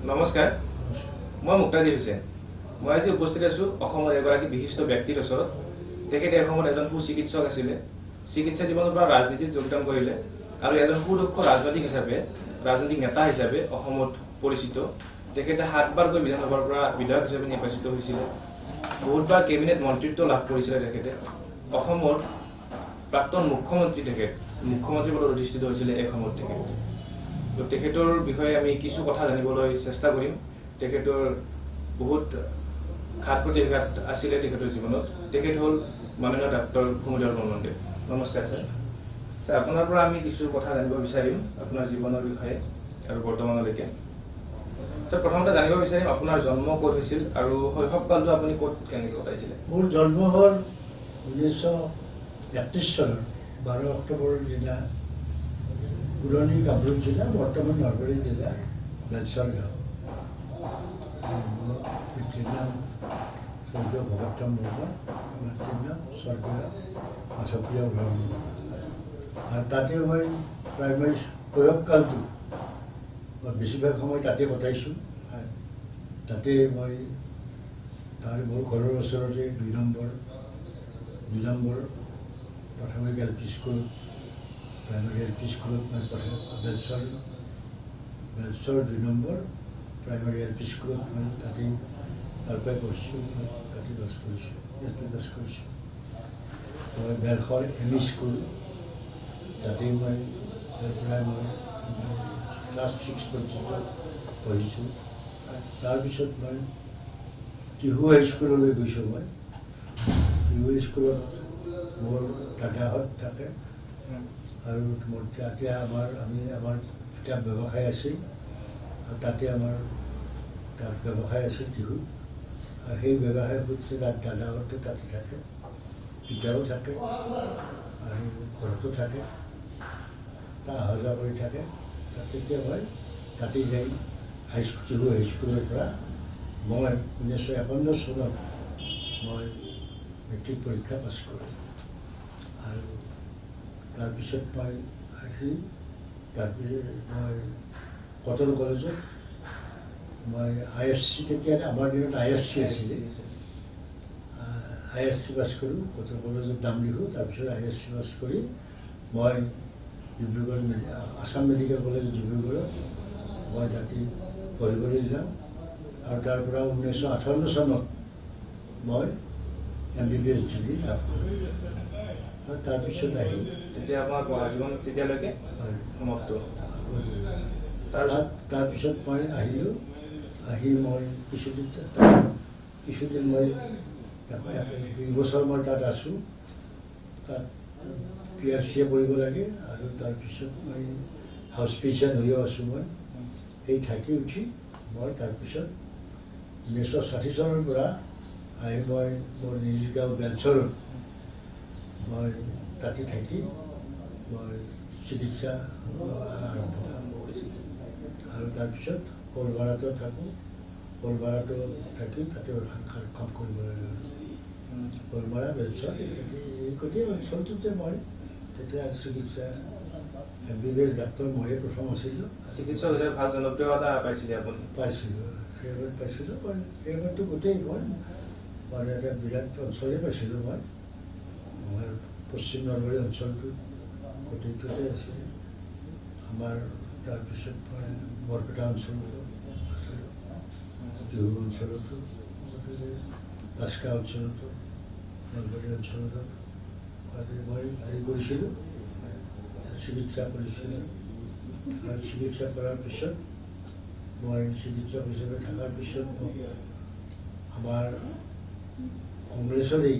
নমস্কাৰ, মই মুক্তাদিৰ হুছেইন। মই আজি উপস্থিত আছোঁ অসমৰ এগৰাকী বিশিষ্ট ব্যক্তিৰ ওচৰত। তেখেতে এসময়ত এজন সুচিকিৎসক আছিলে। চিকিৎসা জীৱনৰ পৰা ৰাজনীতিত যোগদান কৰিলে আৰু এজন সুদক্ষ ৰাজনৈতিক হিচাপে, ৰাজনৈতিক নেতা হিচাপে অসমত পৰিচিত। তেখেতে সাতবাৰকৈ বিধানসভাৰ পৰা বিধায়ক হিচাপে নিৰ্বাচিত হৈছিলে। বহুতবাৰ কেবিনেট মন্ত্ৰিত্ব লাভ কৰিছিলে। তেখেতে অসমৰ প্ৰাক্তন মুখ্যমন্ত্ৰী, তেখেত মুখ্যমন্ত্ৰী পদত অধিষ্ঠিত হৈছিলে এসময়ত তেখেত। তো তেখেতৰ বিষয়ে আমি কিছু কথা জানিবলৈ চেষ্টা কৰিম। তেখেতৰ বহুত ঘাত প্ৰতিঘাত আছিলে তেখেতৰ জীৱনত। তেখেত হ'ল মাননীয় ডাক্তৰ ভূমিধৰ বৰ্মনদেৱ। নমস্কাৰ ছাৰ। ছাৰ, আপোনাৰ পৰা আমি কিছু কথা জানিব বিচাৰিম আপোনাৰ জীৱনৰ বিষয়ে আৰু বৰ্তমানলৈকে। ছাৰ, প্ৰথমতে জানিব বিচাৰিম আপোনাৰ জন্ম ক'ত হৈছিল আৰু শৈশৱকালটো আপুনি ক'ত কেনেকৈ কটাইছিলে? মোৰ জন্ম হ'ল 1931 চনৰ 12 অক্টোবৰৰ দিনা, পুৰণি কামৰূপ জিলা, বৰ্তমান নলবাৰী জিলাৰ বেলচৰ গাঁও। আৰু মোৰ পিতৃৰ নাম স্বৰ্গীয় ভগতৰাম বৰ্মন, মাতৃৰ নাম স্বৰ্গীয় মাধৱপ্ৰিয়া বৰ্মন। আৰু তাতে মই প্ৰাইমাৰী শৈশৱকালটো মই বেছিভাগ সময় তাতে কটাইছোঁ। তাতে মই তাৰ মোৰ ঘৰৰ ওচৰতে 2 নম্বৰ প্ৰাথমিক এল পি স্কুলত, প্ৰাইমাৰী এল পি স্কুলত মই প্ৰথম বেলচৰ 2 নম্বৰ প্ৰাইমাৰী এল পি স্কুলত মই তাতেই তাৰ পৰাই পঢ়িছোঁ। মই তাতে পাছ কৰিছোঁ, এল পি পাছ কৰিছোঁ। মই বেলশৰ এম ই স্কুল, তাতেই মই তাৰ পৰাই মই ক্লাছ 6 পৰ্যন্ত পঢ়িছোঁ। তাৰপিছত মই টিহু হাইস্কুললৈ গৈছোঁ। মই টিহু স্কুলত মোৰ দাদাহঁত থাকে আৰু মোৰ তাতে আমাৰ কিতাপ ব্যৱসায় আছিল আৰু তাতে আমাৰ তাত ব্যৱসায় আছিল টিহুত। আৰু সেই ব্যৱসায় সূত্ৰে তাত দাদাহঁতো তাতে থাকে, পিতাও থাকে আৰু ঘৰতো থাকে, তা অহা যোৱা কৰি থাকে। তাত তেতিয়া মই তাতে যাই হাইস্কুল, টিহু হাইস্কুলৰ পৰা মই 1951 চনত মই মেট্ৰিক পৰীক্ষা পাছ কৰোঁ। আৰু তাৰপিছত মই আহি তাৰপিছত মই কটন কলেজত মই I S C, তেতিয়া আমাৰ দিনত I S C আছিলে, I S C পাছ কৰোঁ। কটন কলেজত নাম লিখোঁ। তাৰপিছত I S C পাছ কৰি মই ডিব্ৰুগড় আছাম মেডিকেল কলেজ ডিব্ৰুগড়ত মই তাতে পঢ়িবলৈ যাওঁ। আৰু তাৰ পৰা 1958 চনত মই M B B S degree লাভ কৰোঁ। আৰু তাৰপিছত আহি তেতিয়া আপোনাৰ পঢ়া জীৱন তেতিয়ালৈকে সমাপ্ত। তাৰপিছত? তাৰপিছত মই আহিলোঁ। আহি মই কিছুদিন মই 2 বছৰ মই তাত আছোঁ। তাত পি আৰ চি এ কৰিব লাগে আৰু তাৰপিছত মই হাউচ ফিজিচিয়ান হৈও আছোঁ। মই সেই থাকি উঠি মই তাৰপিছত 1960 চনৰ পৰা আহি মই মোৰ নিজ গাঁও বেলচৰত মই তাতে থাকি মই চিকিৎসা আৰম্ভ আৰম্ভ কৰিছিল। আৰু তাৰপিছত শ'লমাৰাতো থাকোঁ। শ'লমাৰাতো থাকি তাতে কাম কৰিবলৈ ল'লোঁ। শ'লমাৰা, বেলচৰ, এই গোটেই অঞ্চলটোতে মই তেতিয়া চিকিৎসা, M B B S doctor ময়ে প্ৰথম আছিলোঁ। চিকিৎসক হিচাপে ভাল জনপ্ৰিয়তা পাইছিলে আপুনি? পাইছিলোঁ, সেইবাৰ পাইছিলোঁ মই। সেইবাৰতো গোটেই মই মানে এটা বিৰাট অঞ্চলেই পাইছিলোঁ মই। আমাৰ পশ্চিম নলবাৰী অঞ্চলটোত গোটেইটোতে আছিলে আমাৰ। তাৰপিছত মই বৰপেটা অঞ্চলতো আছিলোঁ, টিহু অঞ্চলতো, গতিকে বাস্কা অঞ্চলতো, নলবাৰী অঞ্চলতো মই হেৰি কৰিছিলোঁ, চিকিৎসা কৰিছিলোঁ। আৰু চিকিৎসা কৰাৰ পিছত মই চিকিৎসক হিচাপে থকাৰ পিছত মোক আমাৰ কংগ্ৰেছৰেই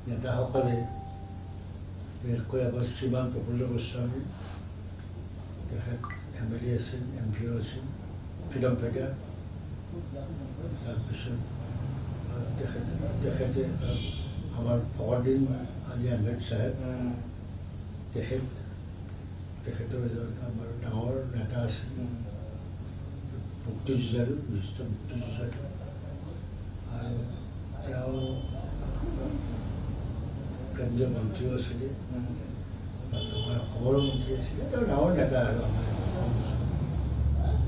নেতাসকলে, বিশেষকৈ আমাৰ শ্ৰীমান প্ৰফুল্ল গোস্বামী, তেখেত এম এল এ আছিল, এম পিও আছিল, ফ্ৰীডম ফাইটাৰ। তাৰপিছত তেখেতে আমাৰ ফকৰুদ্দিন আলী আহমেদ চাহেব, তেখেতো এজন আমাৰ ডাঙৰ নেতা আছিল, মুক্তিযুঁজাৰু, বিশিষ্ট মুক্তিযুঁজাৰু। আৰু তেওঁ কেন্দ্ৰীয় মন্ত্ৰীও আছিলে, আমাৰ অসমৰো মন্ত্ৰী আছিলে। তেওঁ ডাঙৰ নেতা আৰু আমাৰ এজন কংগ্ৰেছৰ।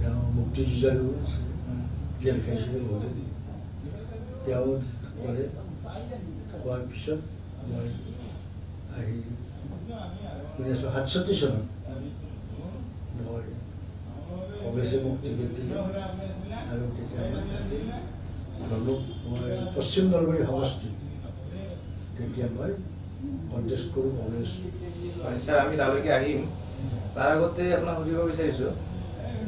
তেওঁ মুক্তিযুঁজাৰু আছিলে, জেল খাইছিলে বহুদিন। তেওঁ ক'লে, কোৱাৰ পিছত মই আহি 1967 চনত মই কংগ্ৰেছে মোক টিকেট দিলে আৰু তেতিয়া মই তাতে মই পশ্চিম নলবাৰী সমষ্টি তেতিয়া মই কণ্টেষ্ট কৰোঁ কংগ্ৰেছ। হয় ছাৰ, আমি তালৈকে আহিম। তাৰ আগতে আপোনাক সুধিব বিচাৰিছোঁ,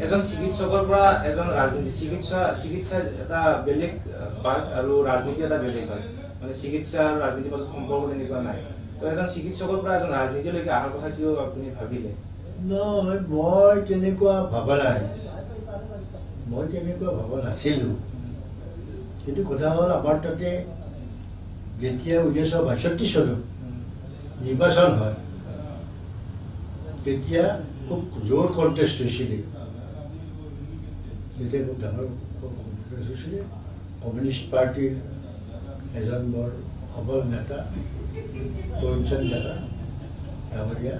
এজন চিকিৎসকৰ পৰা এজন ৰাজনীতি, চিকিৎসা চিকিৎসা এটা বেলেগ পাৰ্ট আৰু ৰাজনীতি এটা বেলেগ হয়, মানে চিকিৎসা আৰু ৰাজনীতিৰ মাজত সম্পৰ্ক তেনেকুৱা নাই। তো এজন চিকিৎসকৰ পৰা এজন ৰাজনীতিলৈকে অহাৰ কথা কিয় আপুনি ভাবিলে? নহয়, মই তেনেকুৱা ভবা নাই, মই তেনেকুৱা ভবা নাছিলোঁ। কিন্তু কথা হ'ল, আমাৰ তাতে যেতিয়া 1962 চনত নিৰ্বাচন হয়, তেতিয়া খুব জোৰ কণ্টেষ্ট হৈছিলে, তেতিয়া খুব ডাঙৰ কণ্টেষ্ট হৈছিলে। কমিউনিষ্ট পাৰ্টীৰ এজন বৰ সবল নেতা তৰুণ চান্দ ডেকা ডাঙৰীয়া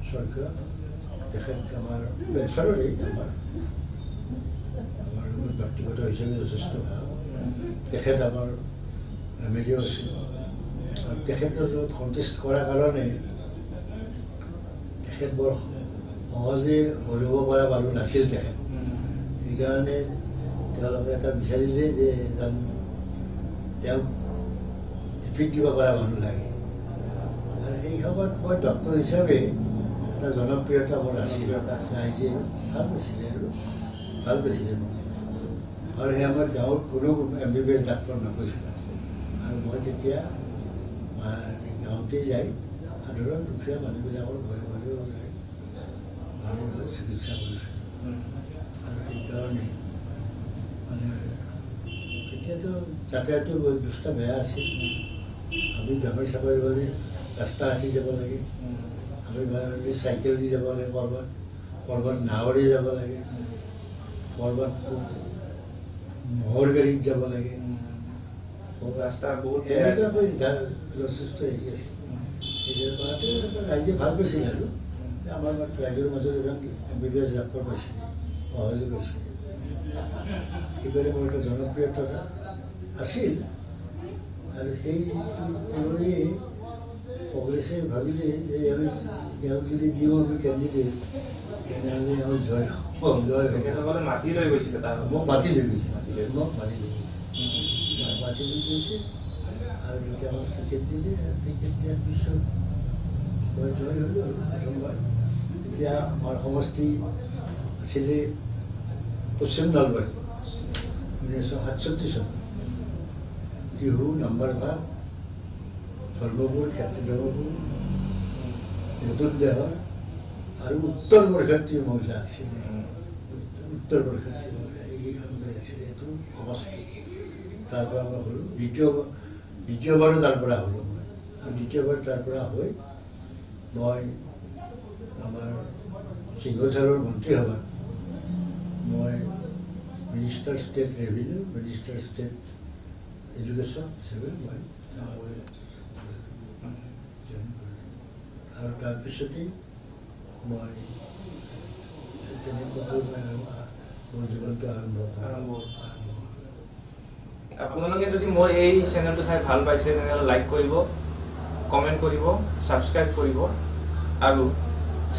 স্বৰ্গীয়, তেখেত আমাৰ বেলচৰৰেই, আমাৰ আমাৰ লগত ব্যক্তিগত হিচাপে যথেষ্ট ভাল। তেখেত আমাৰ এম এল এও আছিল আৰু তেখেতৰ লগত কণ্টেষ্ট কৰাৰ কাৰণে তেখেত বৰ সহজে হৰুৱাব পৰা মানুহ নাছিল তেখেত। সেইকাৰণে তেওঁলোকে এটা বিচাৰিলে যে এজন তেওঁক ডিফিট দিব পৰা মানুহ লাগে। আৰু সেই সময়ত মই ডক্টৰ হিচাপে এটা জনপ্ৰিয়তা মোৰ আছিল, ৰাইজে ভাল পাইছিলে আৰু ভাল পাইছিলে মোক। আৰু সেই সময়ত গাঁৱত কোনো MBBS doctor নকৈছিল আৰু মই তেতিয়া গাঁৱতেই যাই সাধাৰণ দুখীয়া মানুহবিলাকৰ ঘৰে ঘৰেও যাই মানে মই চিকিৎসা কৰিছিলোঁ। আৰু সেইকাৰণে মানে তেতিয়াতো যাতায়াতৰ ব্যৱস্থা বেয়া আছিল। আমি বেমাৰ চেমাৰ গ'লে ৰাস্তা কাটি যাব লাগে, আমি বেমাৰ চাইকেল দি যাব লাগে, ক'ৰবাত ক'ৰবাত নাৱৰে যাব লাগে, ক'ৰবাত ম'হৰ গাড়ীত যাব লাগে, ৰাস্তা বহুত এনেকুৱাকৈ যথেষ্ট হেৰি আছিল। ৰাইজে ভাল পাইছিল আৰু আমাৰ ৰাইজৰ মাজত এজন MBBS doctor পাইছিলে, সহজে পাইছিলে। সেইকাৰণে মোৰ এটা জনপ্ৰিয়তা আছিল আৰু সেইটো লৈয়ে কংগ্ৰেছে ভাবিলে যে এওঁক যদি দিওঁ আমি কেণ্ডিডেট, তেনেহ'লে এওঁ জয় হ'ব, জয় হ'ব। তেখেতসকলে মাতি লৈ গৈছিলে তাৰ মোক মাতি লৈ গৈছে, মোক মাতি লৈ গৈছে, মাতি লৈ গৈছে। আৰু যেতিয়া মোক টিকেট দিলে, টিকেট দিয়াৰ পিছত মই জয় হ'লোঁ আৰু প্ৰথমবাৰ। তেতিয়া আমাৰ সমষ্টি আছিলে পশ্চিম নলবাৰী, 1967 চনত টিহু, নাম্বাৰভাগ, ধৰ্মপুৰ, ক্ষেত্ৰী ধৰ্মপুৰ, নতুন বেহৰ আৰু উত্তৰ বৰক্ষেত্ৰী মৌজা আছিলে। উত্তৰ বৰক্ষেত্ৰী মৌজা এইকেইখন লৈ আছিলে এইটো সমষ্টি। তাৰ পৰা মই হ'লোঁ দ্বিতীয়বাৰো তাৰ পৰা হ'লোঁ মই। আৰু দ্বিতীয়বাৰ তাৰ পৰা হৈ মই আমাৰ সিংহ ছাৰৰ মন্ত্ৰীসভাত মই minister state revenue, minister state education হিচাপে মই জইন কৰিলোঁ। আৰু তাৰপিছতেই মই তেনেকুৱাকৈ মই মোৰ জীৱনটো আৰম্ভ কৰোঁ। আপোনালোকে যদি মোৰ এই চেনেলটো চাই ভাল পাইছে, তেনেহ'লে লাইক কৰিব, কমেণ্ট কৰিব, ছাবস্ক্ৰাইব কৰিব আৰু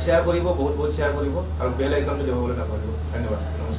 শ্বেয়াৰ কৰিব, বহুত বহুত শ্বেয়াৰ কৰিব আৰু বেল আইকনটো দবাবলৈ নাপাহৰিব। ধন্যবাদ, নমস্কাৰ।